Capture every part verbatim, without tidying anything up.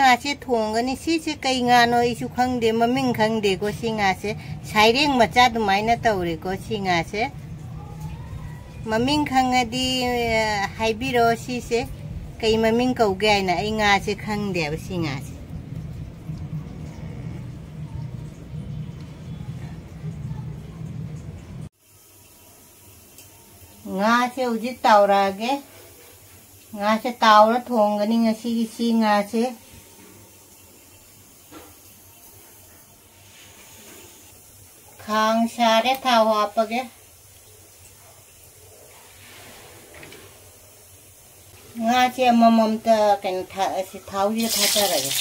ꯉꯥꯁꯦ ꯊꯣꯡꯒꯅꯤ꯫ ꯁꯤꯁꯦ ꯀꯩ ꯉꯥꯅꯣ ꯑꯩꯁꯨ ꯈꯪꯗꯦ, ꯃꯃꯤꯡ ꯈꯪꯗꯦꯀꯣ꯫ ꯁꯤ ꯉꯥꯁꯦ ꯁꯥꯏꯔꯦꯡ ꯃꯆꯥ ꯑꯗꯨꯃꯥꯏꯅ ꯇꯧꯔꯦꯀꯣ꯫ ꯁꯤ ꯉꯥꯁꯦ ꯃꯃꯤꯡ ꯈꯪꯉꯗꯤ, ꯑ, ꯍꯥꯏꯕꯤꯔꯛꯑꯣ꯫ ꯁꯤꯁꯦ ꯀꯩ ꯃꯃꯤꯡ ꯀꯧꯒꯦ ꯍꯥꯏꯅ꯫ ꯑꯩ ꯉꯥꯁꯦ ꯈꯪꯗꯦꯕ, ꯁꯤ ꯉꯥꯁꯦ꯫ ꯉꯥꯁꯦ ꯍꯧꯖꯤꯛ ꯇꯥꯎꯔꯛꯑꯒꯦ꯫ ꯉꯥꯁꯦ ꯇꯥꯎꯔ ꯊꯣꯡꯒꯅꯤ ꯉꯁꯤꯒꯤ ꯁꯤ ꯉꯥꯁꯦ꯫ ꯈꯥꯡ ꯁꯥꯔꯦ, ꯊꯥꯎ ꯍꯥꯞꯄꯒꯦ꯫ ꯉꯥꯁꯦ ꯑꯃꯃꯝꯇ ꯀꯩꯅꯣ ꯊꯥ-, ꯑꯁꯤ ꯊꯥꯎꯁꯤꯗ ꯊꯥꯗꯔꯒꯦ꯫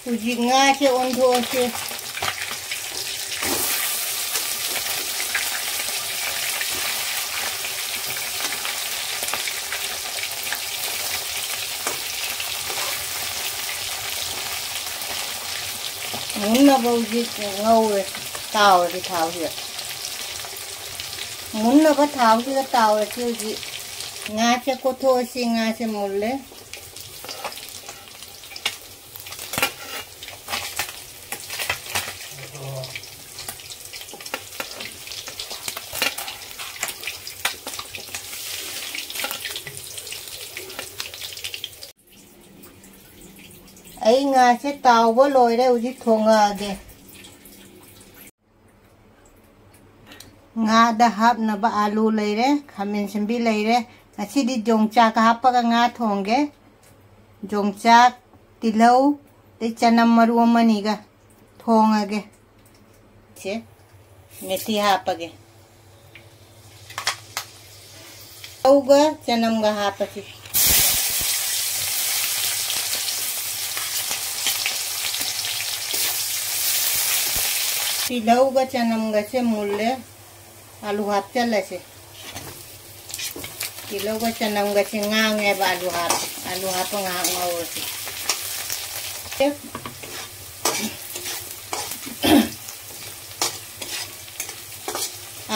ꯍꯧꯖꯤꯛ ꯉꯥꯁꯦ ꯑꯣꯟꯊꯣꯛꯑꯁꯦ꯫ ꯃꯨꯟꯅꯕ ꯍꯧꯖꯤꯛ ꯉꯧꯔꯦ, ꯇꯥꯎꯔꯒꯦ ꯊꯥꯎꯁꯤꯗ꯫ ꯃꯨꯟꯅꯕ ꯊꯥꯎꯁꯤꯗ ꯇꯥꯎꯔꯁꯤ ꯍꯧꯖꯤꯛ꯫ ꯉꯥꯁꯦ ꯀꯣꯠꯊꯣꯛꯑꯁꯤ, ꯉꯥꯁꯦ ꯃꯨꯜꯂꯦ꯫ ꯑꯩ ꯉꯥꯁꯦ ꯇꯥꯎꯕ ꯂꯣꯏꯔꯦ, ꯍꯧꯖꯤꯛ ꯊꯣꯡꯉꯛꯑꯒꯦ꯫ ꯉꯥꯗ ꯍꯥꯞꯅꯕ ꯑꯥꯂꯨ ꯂꯩꯔꯦ, ꯈꯥꯃꯦꯟ ꯑꯁꯤꯟꯕꯤ ꯂꯩꯔꯦ꯫ ꯉꯁꯤꯗꯤ ꯌꯣꯡꯆꯥꯛ ꯍꯥꯞꯄꯒ ꯉꯥ ꯊꯣꯡꯒꯦ꯫ ꯌꯣꯡꯆꯥꯛ, ꯇꯤꯜꯍꯧ, ꯑꯗꯩ ꯆꯅꯝ ꯃꯔꯨ ꯑꯃꯅꯤꯒ ꯊꯣꯡꯉꯒꯦ꯫ ꯁꯦ, ꯃꯦꯊꯤ ꯍꯥꯞꯄꯒꯦ꯫ ꯇꯤꯜꯍꯧꯒ ꯆꯅꯝꯒ ꯍꯥꯞꯄꯁꯤ꯫ ꯇꯤꯜꯍꯧꯒ ꯆꯅꯝꯒꯁꯦ ꯃꯨꯜꯂꯦ꯫ ꯑꯥꯂꯨ ꯍꯥꯞꯆꯜꯂꯁꯦ꯫ ꯇꯤꯜꯍꯧꯒ ꯆꯅꯝꯒꯁꯦ ꯉꯥꯡꯉꯦꯕ, ꯑꯥꯂꯨ ꯍꯥꯞꯄ, ꯑꯥꯂꯨ ꯍꯥꯞꯄ ꯉꯥꯏꯍꯥꯛ ꯉꯧꯔꯁꯤ꯫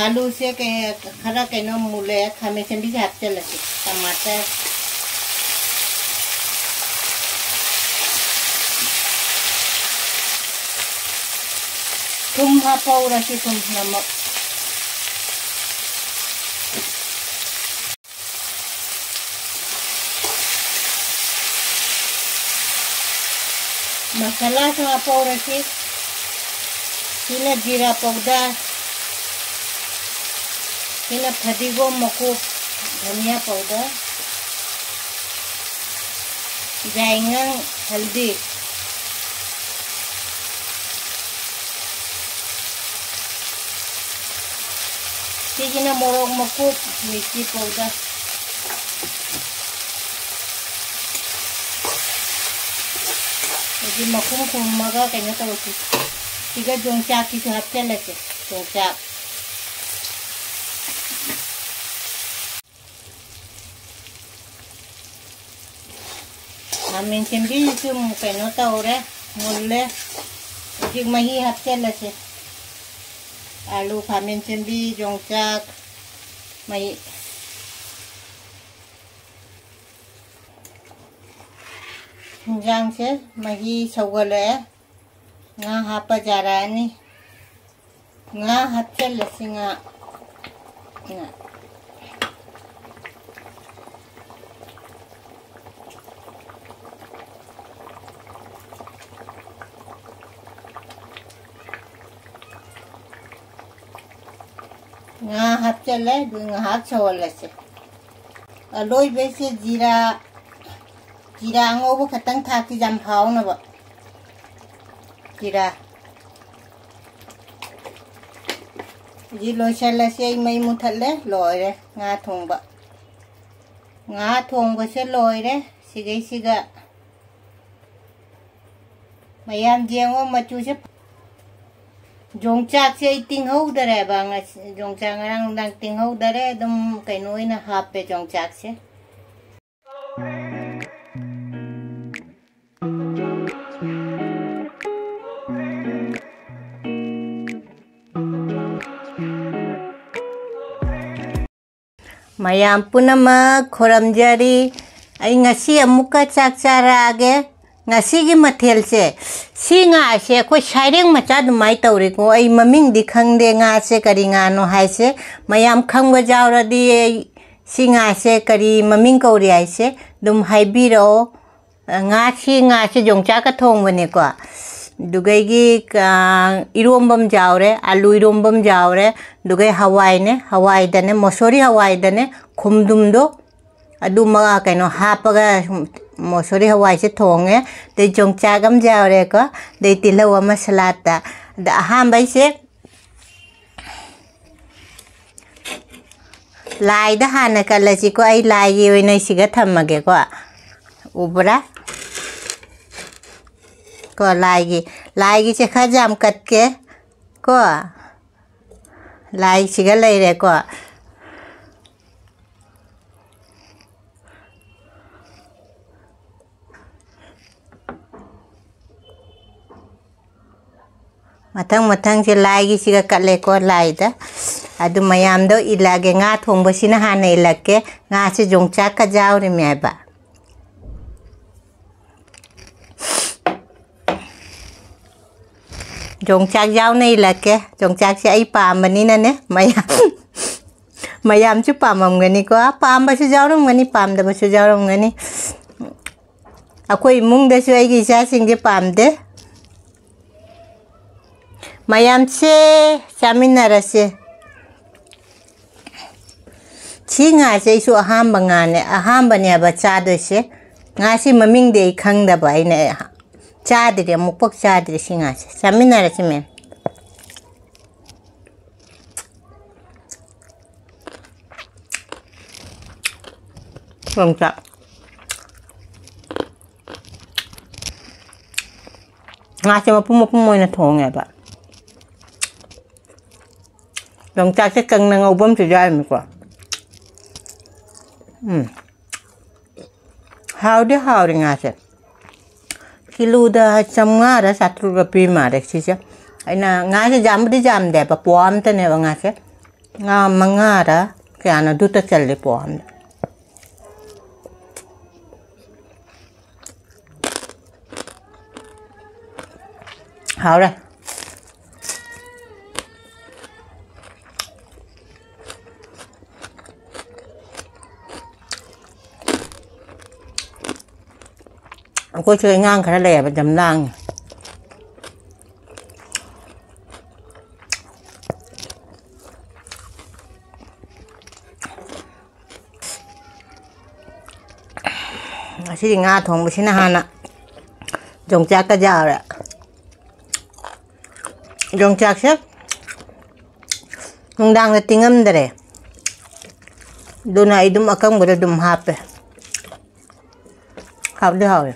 ꯑꯥꯂꯨꯁꯦ ꯀꯩ-, ꯈꯔ ꯀꯩꯅꯣ ꯃꯨꯜꯂꯦ, ꯈꯥꯃꯦꯟ ꯑꯁꯤꯟꯕꯤꯁꯦ ꯍꯥꯞꯆꯤꯜꯂꯁꯤ, ꯇꯃꯥꯇꯔ꯫ ꯊꯨꯝ ꯍꯥꯞꯄꯧꯔꯁꯤ, ꯊꯨꯝ, ꯅꯃꯛ꯫ ꯃꯁꯥꯂꯥꯁꯨ ꯍꯥꯞꯄꯧꯔꯁꯤ꯫ ꯁꯤꯅ ꯖꯤꯔꯥ ꯄꯥꯎꯗꯔ, ꯁꯤꯅ ꯐꯗꯤꯒꯣꯝ ꯃꯀꯨꯞ, ꯙꯅꯤꯌꯥ ꯄꯥꯎꯗꯔ, ꯌꯥꯏꯉꯪ, ꯍꯜꯗꯤ꯫ ꯁꯤꯒꯤꯅ ꯃꯣꯔꯣꯛ ꯃꯀꯨꯞ, ꯃꯤꯔꯆꯤ ꯄꯥꯎꯗꯔ꯫ ꯑꯗꯨ ꯃꯈꯨꯝ ꯈꯨꯝꯃꯒ ꯀꯩꯅꯣ ꯇꯧꯔꯁꯤ꯫ ꯁꯤꯒ ꯌꯣꯡꯆꯥꯛꯁꯤꯁꯨ ꯍꯥꯞꯆꯤꯜꯂꯁꯦ, ꯌꯣꯡꯆꯥꯛ꯫ ꯈꯥꯃꯦꯟ ꯑꯁꯤꯟꯕꯤꯁꯤꯁꯨ ꯑꯃꯨꯛ ꯀꯩꯅꯣ ꯇꯧꯔꯦ, ꯃꯨꯜꯂꯦ꯫ ꯍꯧꯖꯤꯛ ꯃꯍꯤ ꯍꯥꯞꯆꯤꯜꯂꯁꯦ꯫ ꯑꯥꯂꯨ, ꯈꯥꯃꯦꯟ ꯑꯁꯤꯟꯕꯤ, ꯌꯣꯡꯆꯥꯛ, ꯃꯍꯤ꯫ ꯍꯤꯟꯖꯥꯡꯁꯦ ꯃꯍꯤ ꯁꯧꯒꯠꯂꯛꯑꯦ꯫ ꯉꯥ ꯍꯥꯞꯄ ꯌꯥꯔꯛꯑꯅꯤ꯫ ꯉꯥ ꯍꯥꯞꯆꯤꯜꯂꯁꯤ, ꯉꯥ꯫ ꯉꯥ꯫ ꯉꯥ ꯍꯥꯞꯆꯤꯜꯂꯦ, ꯑꯗꯨ ꯉꯥꯏꯍꯥꯛ ꯁꯧꯍꯜꯂꯁꯦ꯫ ꯑꯂꯣꯏꯕꯩꯁꯦ ꯖꯤꯔꯥ, ꯖꯤꯔꯥ ꯑꯉꯧꯕ ꯈꯛꯇꯪ ꯊꯥꯛꯁꯤ, ꯌꯥꯝ ꯍꯥꯎꯅꯕ꯫ ꯖꯤꯔꯥ꯫ ꯍꯧꯖꯤꯛ ꯂꯣꯏꯁꯤꯜꯂꯁꯤ, ꯑꯩ ꯃꯩ ꯃꯨꯊꯠꯂꯦ, ꯂꯣꯏꯔꯦ ꯉꯥ ꯊꯣꯡꯕ꯫ ꯉꯥ ꯊꯣꯡꯕꯁꯦ ꯂꯣꯏꯔꯦ꯫ ꯁꯤꯒꯩꯁꯤꯒ ꯃꯌꯥꯝ ꯌꯦꯡꯉꯣ, ꯃꯆꯨꯁꯦ꯫ ꯌꯣꯡꯆꯥꯛꯁꯦ ꯑꯩ ꯇꯤꯡꯍꯧꯗꯔꯦꯕ, ꯉꯁꯤ ꯌꯣꯡꯆꯥꯛ ꯉꯔꯥꯡ ꯅꯨꯡꯗꯥꯡ ꯇꯤꯡꯍꯧꯗꯔꯦ, ꯑꯗꯨꯝ ꯀꯩꯅꯣ ꯑꯣꯏꯅ ꯍꯥꯞꯄꯦ ꯌꯣꯡꯆꯥꯛꯁꯦ꯫ ꯃꯌꯥꯝ ꯄꯨꯝꯅꯃꯛ ꯈꯨꯔꯨꯝꯖꯔꯤ꯫ ꯑꯩ ꯉꯁꯤ ꯑꯃꯨꯛꯀ ꯆꯥꯛ ꯆꯥꯔꯛꯑꯒꯦ꯫ ꯉꯁꯤꯒꯤ ꯃꯊꯦꯜꯁꯦ, ꯁꯤ ꯉꯥꯁꯦ ꯑꯩꯈꯣꯏ ꯁꯥꯏꯔꯦꯡ ꯃꯆꯥ ꯑꯗꯨꯃꯥꯏꯅ ꯇꯧꯔꯦꯀꯣ꯫ ꯑꯩ ꯃꯃꯤꯡꯗꯤ ꯈꯪꯗꯦ ꯉꯥꯁꯦ ꯀꯔꯤ ꯉꯥꯅꯣ ꯍꯥꯏꯁꯦ꯫ ꯃꯌꯥꯝ ꯈꯪꯕ ꯌꯥꯎꯔꯗꯤ ꯑꯩ ꯁꯤ ꯉꯥꯁꯦ ꯀꯔꯤ ꯃꯃꯤꯡ ꯀꯧꯔꯤ ꯍꯥꯏꯁꯦ ꯑꯗꯨꯝ ꯍꯥꯏꯕꯤꯔꯛꯑꯣ꯫ ꯉꯥꯁꯤ, ꯉꯥꯁꯤ ꯌꯣꯡꯆꯥꯛꯀ ꯊꯣꯡꯕꯅꯦꯀꯣ꯫ ꯑꯗꯨꯒꯩꯒꯤ, ꯑ, ꯏꯔꯣꯝꯕ ꯑꯃ ꯌꯥꯎꯔꯦ, ꯑꯂꯨ ꯏꯔꯣꯝꯕ ꯑꯃ ꯌꯥꯎꯔꯦ, ꯑꯗꯨꯒꯩ ꯍꯋꯥꯏꯅꯦ, ꯍꯋꯥꯏꯗꯅꯦ, ꯃꯣꯁꯣꯔꯤ ꯍꯋꯥꯏꯗꯅꯦ, ꯈꯣꯡꯗ꯭ꯔꯨꯝꯗꯣ, ꯑꯗꯨꯃ ꯀꯩꯅꯣ ꯍꯥꯞꯄꯒ ꯃꯣꯁꯣꯔꯤ ꯍꯋꯥꯏꯁꯦ ꯊꯣꯡꯉꯦ꯫ ꯑꯗꯩ ꯌꯣꯡꯆꯥꯛ ꯑꯃ ꯌꯥꯎꯔꯦꯀꯣ, ꯑꯗꯩ ꯇꯤꯜꯍꯧ ꯑꯃ ꯁꯂꯥꯠꯇ꯫ ꯑꯗ ꯑꯍꯥꯟꯕꯩꯁꯦ ꯂꯥꯏꯗ ꯍꯥꯟꯅ ꯀꯠꯂꯁꯤꯀꯣ꯫ ꯑꯩ ꯂꯥꯏꯒꯤ ꯑꯣꯏꯅ ꯁꯤꯒ ꯊꯝꯃꯒꯦꯀꯣ꯫ ꯎꯕ꯭ꯔꯥ? ꯀꯣ, ꯂꯥꯏꯒꯤ, ꯂꯥꯏꯒꯤꯁꯦ ꯈꯔ ꯌꯥꯝ ꯀꯠꯀꯦ ꯀꯣ꯫ ꯂꯥꯏꯁꯤꯒ ꯂꯩꯔꯦꯀꯣ꯫ ꯃꯊꯪ ꯃꯊꯪꯁꯦ ꯂꯥꯏꯒꯤꯁꯤꯒ ꯀꯠꯂꯦꯀꯣ, ꯂꯥꯏꯗ꯫ ꯑꯗꯨ ꯃꯌꯥꯝꯗꯣ ꯏꯜꯂꯛꯑꯒꯦ꯫ ꯉꯥ ꯊꯣꯡꯕꯁꯤꯅ ꯍꯥꯟꯅ ꯏꯜꯂꯛꯀꯦ꯫ ꯉꯥꯁꯦ ꯌꯣꯡꯆꯥꯛꯀ ꯌꯥꯎꯔꯤꯃꯦ ꯍꯥꯏꯕ꯫ ꯌꯣꯡꯆꯥꯛ ꯌꯥꯎꯅ ꯏꯜꯂꯛꯀꯦ꯫ ꯌꯣꯡꯆꯥꯛꯁꯦ ꯑꯩ ꯄꯥꯝꯕꯅꯤꯅꯅꯦ, ꯃꯌꯥꯝ, ꯃꯌꯥꯝꯁꯨ ꯄꯥꯝꯃꯝꯒꯅꯤꯀꯣ꯫ ꯄꯥꯝꯕꯁꯨ ꯌꯥꯎꯔꯝꯒꯅꯤ, ꯄꯥꯝꯗꯕꯁꯨ ꯌꯥꯎꯔꯝꯒꯅꯤ꯫ ꯑꯩꯈꯣꯏ ꯏꯃꯨꯡꯗꯁꯨ ꯑꯩꯒꯤ ꯏꯆꯥꯁꯤꯡꯁꯦ ꯄꯥꯝꯗꯦ꯫ ꯃꯌꯥꯝꯁꯦ ꯆꯥꯃꯤꯟꯅꯔꯁꯦ꯫ ꯁꯤ ꯉꯥꯁꯦ ꯑꯩꯁꯨ ꯑꯍꯥꯝꯕ ꯉꯥꯅꯦ, ꯑꯍꯥꯝꯕꯅꯦꯕ ꯆꯥꯗꯣꯏꯁꯦ꯫ ꯉꯥꯁꯤ ꯃꯃꯤꯡꯗꯤ ꯑꯩ ꯈꯪꯗꯕ, ꯑꯩꯅ ꯆꯥꯗ꯭ꯔꯤ, ꯑꯃꯨꯛꯐꯥꯎ ꯆꯥꯗ꯭ꯔꯤ ꯁꯤ ꯉꯥꯁꯦ꯫ ꯆꯥꯃꯤꯟꯅꯔꯁꯤ ꯃꯌꯥꯝ꯫ ꯌꯣꯡꯆꯥꯛ꯫ ꯉꯥꯁꯦ ꯃꯄꯨꯝ ꯃꯄꯨꯝ ꯑꯣꯏꯅ ꯊꯣꯡꯉꯦꯕ꯫ ꯌꯣꯡꯆꯥꯛꯁꯦ ꯀꯪꯅ ꯉꯧꯕ ꯑꯃꯁꯨ ꯌꯥꯎꯔꯤꯅꯤꯀꯣ꯫ ꯎꯝ꯫ ꯍꯥꯎꯗꯤ ꯍꯥꯎꯔꯤ ꯉꯥꯁꯦ꯫ ꯀꯤꯂꯣꯗ ꯆꯥꯝꯃꯉꯥꯔ ꯆꯥꯇ꯭ꯔꯨꯛꯔ ꯄꯤ ꯃꯥꯜꯂꯦ ꯁꯤꯁꯦ꯫ ꯑꯩꯅ ꯉꯥꯁꯦ ꯌꯥꯝꯕꯨꯗꯤ ꯌꯥꯝꯗꯦꯕ, ꯄꯋꯥ ꯑꯝꯇꯅꯦꯕ ꯉꯥꯁꯦ꯫ ꯉꯥ ꯃꯉꯥꯔ ꯀꯌꯥꯅꯣ ꯑꯗꯨꯇ ꯆꯜꯂꯦ ꯄꯣ ꯑꯃꯗ꯫ ꯍꯥꯎꯔꯦ꯫ ꯑꯩꯈꯣꯏꯁꯨ ꯑꯉꯥꯡ ꯈꯔ ꯂꯩꯌꯦꯕ, ꯌꯥꯝ ꯂꯥꯡꯉꯤ꯫ ꯉꯁꯤꯗꯤ ꯉꯥ ꯊꯣꯡꯕꯁꯤꯅ ꯍꯥꯟꯅ ꯌꯣꯡꯆꯥꯛꯀ ꯌꯥꯎꯔꯦ꯫ ꯌꯣꯡꯆꯥꯛꯁꯦ ꯅꯨꯡꯗꯥꯡꯗ ꯇꯤꯡꯉꯝꯗꯔꯦ, ꯑꯗꯨꯅ ꯑꯩ ꯑꯗꯨꯝ ꯑꯀꯪꯕꯗ ꯑꯗꯨꯝ ꯍꯥꯞꯄꯦ꯫ ꯍꯥꯎꯗꯤ ꯍꯥꯎꯋꯦ꯫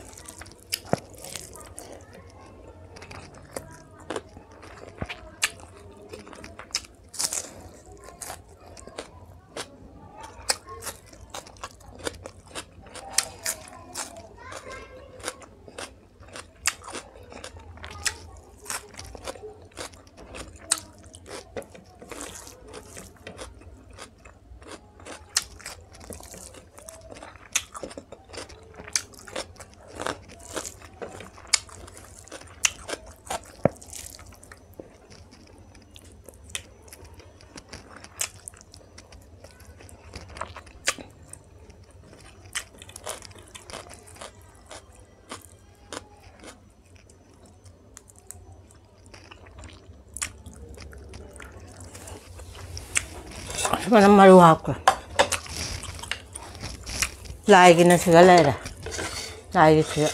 ꯁꯨꯃꯥꯏꯅ ꯃꯔꯨ ꯍꯥꯞꯈ꯭ꯔꯦ꯫ ꯂꯥꯏꯒꯤꯅ ꯁꯤꯒ ꯂꯩꯔꯦ꯫ ꯂꯥꯏꯒꯤꯁꯤꯒ꯫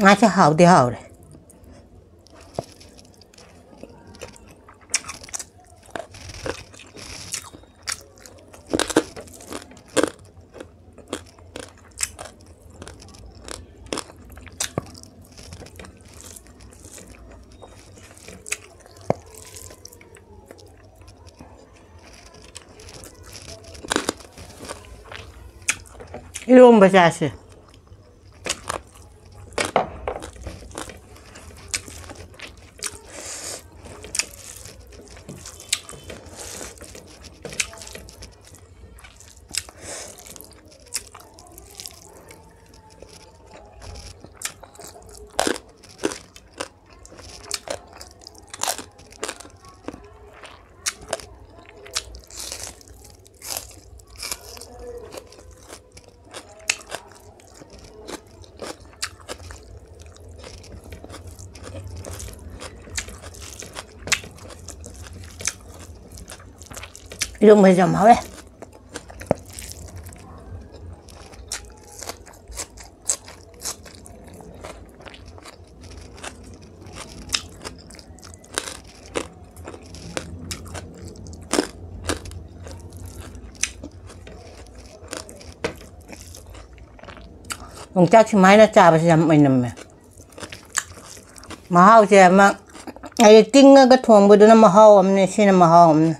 ꯉꯥꯁꯦ ꯍꯥꯎꯗꯤ ꯍꯥꯎꯔꯦ꯫ ꯏꯔꯣꯝꯕ ꯆꯥꯁꯦ꯫ ꯏꯔꯣꯝꯕꯁꯦ ꯌꯥꯝ ꯍꯥꯎꯋꯦ꯫ ꯌꯣꯡꯆꯥꯛ ꯁꯨꯃꯥꯏꯅ ꯆꯥꯕꯁꯦ ꯌꯥꯝ ꯑꯣꯏꯅꯝꯃꯦ꯫ ꯃꯍꯥꯎꯁꯦ ꯑꯃ, ꯍꯥꯏꯗꯤ ꯇꯤꯡꯉꯒ ꯊꯣꯡꯕꯗꯨꯅ ꯃꯍꯥꯎ ꯑꯃꯅꯦ, ꯁꯤꯅ ꯃꯍꯥꯎ ꯑꯃꯅꯦ꯫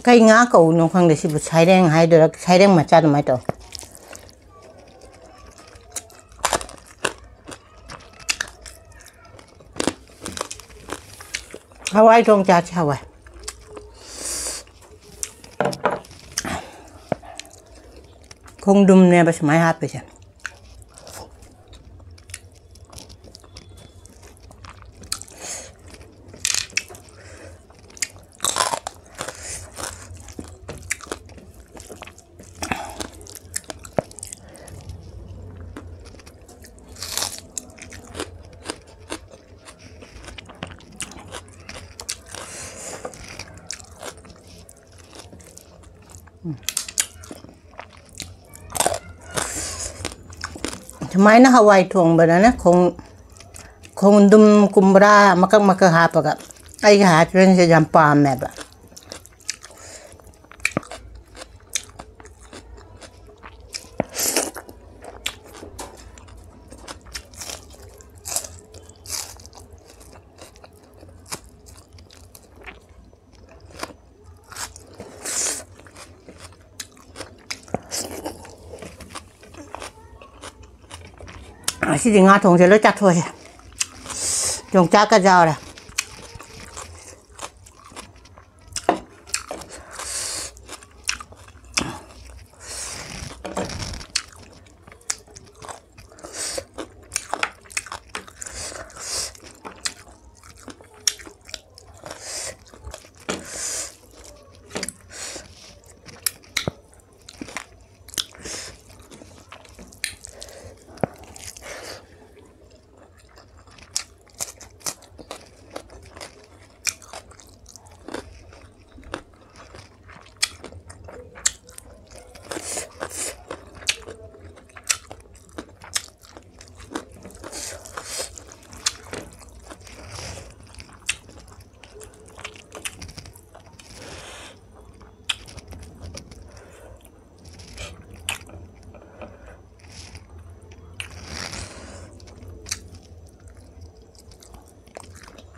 ꯀꯩ ꯉꯥ ꯀꯧꯕꯅꯣ ꯈꯪꯗꯦ ꯁꯤꯕꯨ, ꯁꯥꯏꯔꯦꯡ ꯍꯥꯏꯗꯣꯏꯔꯥ, ꯁꯥꯏꯔꯦꯡ ꯃꯆꯥ ꯑꯗꯨꯃꯥꯏꯅ ꯇꯧꯋꯦ꯫ ꯍꯋꯥꯏ ꯊꯣꯡ ꯆꯥꯁꯤ, ꯍꯋꯥꯏ꯫ ꯈꯣꯡꯗ꯭ꯔꯨꯝꯅꯦꯕ ꯁꯨꯃꯥꯏꯅ ꯍꯥꯞꯄꯤꯁꯦ꯫ ꯁꯨꯃꯥꯏꯅ ꯍꯋꯥꯏ ꯊꯣꯡꯕꯗꯅ ꯈꯣꯡ-, ꯈꯣꯡꯗ꯭ꯔꯨꯝ, ꯀꯨꯝꯕ꯭ꯔꯥ ꯃꯀꯛ ꯃꯀꯛ ꯍꯥꯞꯄꯒ, ꯑꯩꯒꯤ husbandꯁꯦ ꯌꯥꯝ ꯄꯥꯝꯃꯦꯕ꯫ ꯉꯁꯤꯗꯤ ꯉꯥ ꯊꯣꯡꯁꯦ ꯂꯣꯏ ꯆꯥꯊꯣꯛꯑꯁꯦ꯫ ꯌꯣꯡꯆꯥꯛꯀ ꯌꯥꯎꯔꯦ꯫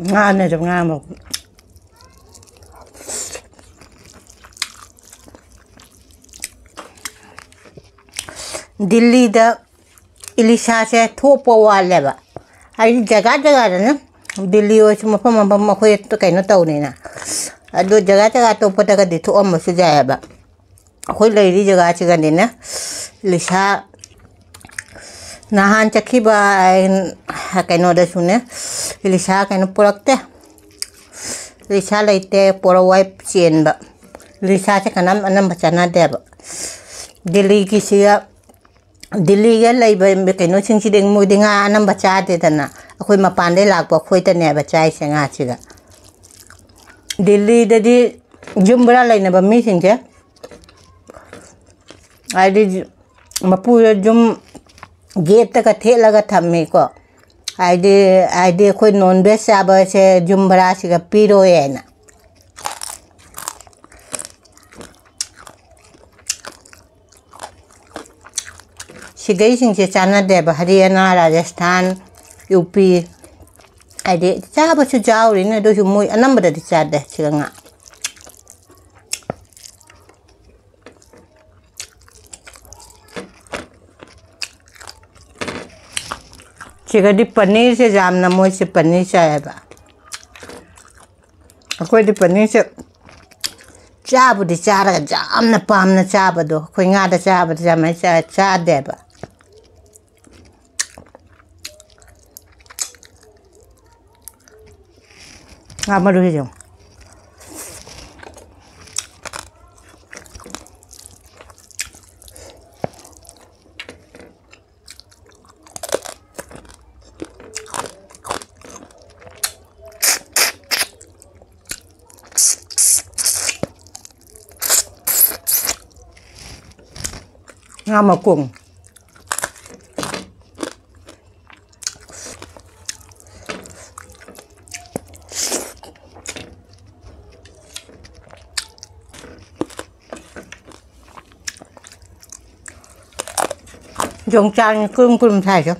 ꯉꯥꯅꯦ ꯑꯗꯨꯝ ꯉꯥ ꯃꯔꯨꯝ꯫ ꯗꯤꯜꯂꯤꯗ ꯏꯂꯤꯁꯥꯁꯦ ꯊꯣꯛꯄ ꯋꯥꯠꯂꯦꯕ꯫ ꯍꯥꯏꯗꯤ ꯖꯒꯥ ꯖꯒꯥꯗꯅ, ꯗꯤꯜꯂꯤ ꯑꯣꯏꯔꯁꯨ ꯃꯐꯝ ꯃꯐꯝ ꯑꯩꯈꯣꯏ ꯀꯩꯅꯣ ꯇꯧꯅꯤꯅ꯫ ꯑꯗꯣ ꯖꯒꯥ ꯖꯒꯥ ꯑꯇꯣꯞꯄꯗꯒꯗꯤ ꯊꯣꯛꯑꯝꯕꯁꯨ ꯌꯥꯏꯑꯕ꯫ ꯑꯩꯈꯣꯏ ꯂꯩꯔꯤ ꯖꯒꯥꯁꯤꯒꯗꯤꯅꯦ, ꯏꯂꯤꯁꯥ ꯅꯍꯥꯟ ꯆꯠꯈꯤꯕ, ꯑꯩ, ꯀꯩꯅꯣꯗꯁꯨꯅꯦ, ꯏꯂꯤꯁꯥ ꯀꯩꯅꯣ ꯄꯨꯔꯛꯇꯦ꯫ ꯏꯂꯤꯁꯥ ꯂꯩꯇꯦ, ꯄꯣꯔꯛꯑꯣ ꯍꯥꯏ ꯆꯦꯟꯕ꯫ ꯏꯂꯤꯁꯥꯁꯦ ꯀꯅꯥꯝ ꯑꯅꯝꯕ ꯆꯥꯟꯅꯗꯦꯕ꯫ ꯗꯤꯜꯂꯤꯒꯤꯁꯤꯒ, ꯗꯤꯜꯂꯤꯒ ꯂꯩꯕ ꯀꯩꯅꯣꯁꯤꯡꯁꯤꯗꯤ ꯃꯣꯏꯗꯤ ꯉꯥ ꯑꯅꯝꯕ ꯆꯥꯗꯦꯗꯅ꯫ ꯑꯩꯈꯣꯏ ꯃꯄꯥꯟꯗꯩ ꯂꯥꯛꯄ ꯑꯩꯈꯣꯏꯗꯅꯦꯕ ꯆꯥꯏꯁꯦ ꯉꯥꯁꯤꯒ꯫ ꯗꯤꯜꯂꯤꯗꯗꯤ ꯌꯨꯝ ꯚꯔꯥ ꯂꯩꯅꯕ ꯃꯤꯁꯤꯡꯁꯦ, ꯍꯥꯏꯗꯤ ꯃꯄꯨꯗ ꯌꯨꯝ ꯒꯦꯠꯇꯒ ꯊꯦꯠꯂꯒ ꯊꯝꯃꯤꯀꯣ꯫ ꯍꯥꯏꯗꯤ, ꯍꯥꯏꯗꯤ ꯑꯩꯈꯣꯏ non veg ꯆꯥꯕꯁꯦ ꯌꯨꯝ ꯚꯔꯥꯁꯤꯒ ꯄꯤꯔꯣꯏ ꯍꯥꯏꯅ꯫ ꯁꯤꯒꯩꯁꯤꯡꯁꯦ ꯆꯥꯟꯅꯗꯦꯕ꯫ ꯍꯔꯤꯌꯥꯅꯥ, ꯔꯥꯖꯁꯊꯥꯟ, ꯌꯨ ꯄꯤ, ꯍꯥꯏꯗꯤ ꯆꯥꯕꯁꯨ ꯌꯥꯎꯔꯤꯅꯦ, ꯑꯗꯨꯁꯨ ꯃꯣꯏ ꯑꯅꯝꯕꯗꯗꯤ ꯆꯥꯗꯦ ꯁꯤꯒ ꯉꯥ꯫ ꯁꯤꯒꯗꯤ ꯄꯅꯤꯔꯁꯦ ꯌꯥꯝꯅ, ꯃꯣꯏꯁꯦ ꯄꯅꯤꯔ ꯆꯥꯏꯌꯦꯕ꯫ ꯑꯩꯈꯣꯏꯗꯤ ꯄꯅꯤꯔꯁꯦ ꯆꯥꯕꯨꯗꯤ ꯆꯥꯔꯒ ꯌꯥꯝꯅ ꯄꯥꯝꯅ ꯆꯥꯕꯗꯣ, ꯑꯩꯈꯣꯏ ꯉꯥꯗ ꯆꯥꯕꯗꯤ ꯌꯥꯝꯅ ꯆꯥ-, ꯆꯥꯗꯦꯕ꯫ ꯉꯥ ꯃꯔꯨꯁꯦ ꯌꯦꯡꯉꯨ꯫ ꯉꯥ ꯃꯀꯣꯛ꯫ ꯌꯣꯡꯆꯥꯛꯅꯤ ꯀꯨꯔꯨꯝ ꯀꯨꯔꯨꯝ ꯁꯥꯏꯁꯦ꯫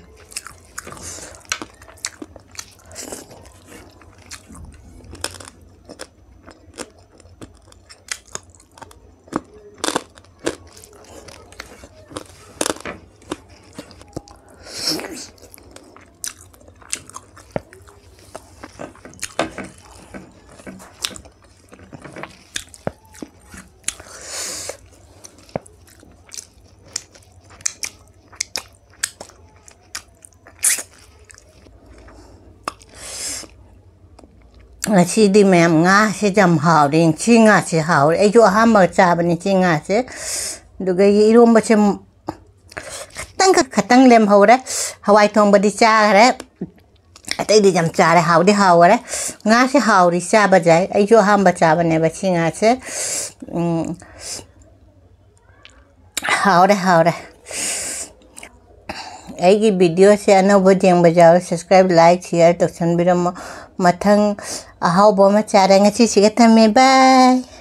ꯉꯁꯤꯗꯤ ꯃꯌꯥꯝ ꯉꯥꯁꯦ ꯌꯥꯝ ꯍꯥꯎꯔꯦ꯫ ꯁꯤ ꯉꯥꯁꯦ ꯍꯥꯎꯔꯦ꯫ ꯑꯩꯁꯨ ꯑꯍꯥꯟꯕ ꯆꯥꯕꯅꯤ ꯁꯤ ꯉꯥꯁꯦ꯫ ꯑꯗꯨꯒ ꯑꯩꯒꯤ ꯏꯔꯣꯝꯕꯁꯦ ꯈꯇꯪ ꯈꯛ-, ꯈꯇꯪ ꯂꯦꯝꯍꯧꯔꯦ꯫ ꯍꯋꯥꯏ ꯊꯣꯡꯕꯗꯤ ꯆꯥꯈ꯭ꯔꯦ꯫ ꯑꯇꯩꯗꯤ ꯌꯥꯝ ꯆꯥꯔꯦ꯫ ꯍꯥꯎꯗꯤ ꯍꯥꯎꯈꯔꯦ꯫ ꯉꯥꯁꯦ ꯍꯥꯎꯔꯤ ꯆꯥꯕꯁꯦ꯫ ꯑꯩꯁꯨ ꯑꯍꯥꯟꯕ ꯆꯥꯕꯅꯦꯕ ꯁꯤ ꯉꯥꯁꯦ꯫ ꯎꯝ꯫ ꯍꯥꯎꯔꯦ, ꯍꯥꯎꯔꯦ꯫ ꯑꯩꯒꯤ videoꯁꯦ ꯑꯅꯧꯕ ꯌꯦꯡꯕ ꯌꯥꯎꯔꯦ꯫ Subscribe, like, share ꯇꯧꯁꯟꯕꯤꯔꯝꯃꯣ꯫ ꯃꯊꯪ ꯑꯍꯥꯎꯕ ꯑꯃ ꯆꯥꯔꯦ꯫ ꯉꯁꯤꯁꯤꯒ ꯊꯝꯃꯦ꯫ Bye꯫